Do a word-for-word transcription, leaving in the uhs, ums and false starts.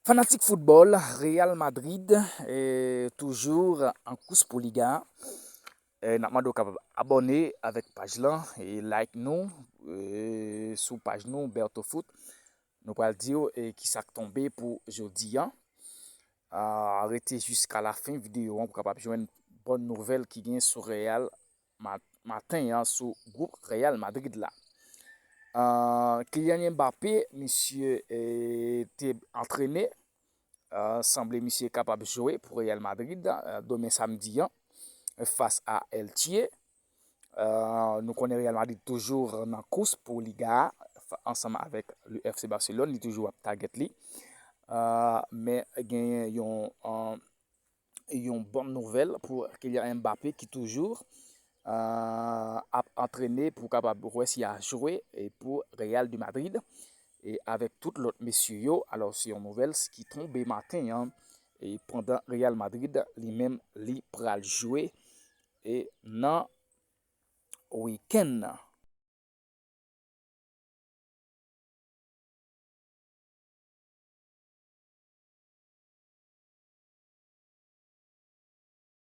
Fanatik foutbòl, Real Madrid, eh, toujou an kous pou Liga. Eh, n ap mande w kapab abòne avèk paj lan e like nou, eh, sou paj nou, Berto Foot. Nou pral di w, eh, ki sa k tonbe pou jodi a. Ah, rete jiska lafen videyo an pou kapab jwenn bòn nouvèl ki gen sou Real ma-, maten an sou gwoup Real Madrid la. Ah, Kylian Mbappé, misye, eh, te antrene. Ah, sanble misye kapab jwe pou Real Madrid, ah, demen samdi an, fas a Elche. Ah, nou konnen Real Madrid toujou nan kous pou Liga a, ansanm avèk le F C Barcelone, li toujou ap target li. Ah, men genyen yon, ah, yon bòn nouvèl pou Kylian Mbappé ki toujou, ah, ap antrene pou kapab wè si a jwe e pou Real de Madrid e avèk tout lòt mesye yo. Alò, se yon nouvèl ki tonbe maten an e pandan Real Madrid li menm li pral jwe e nan wikenn nan.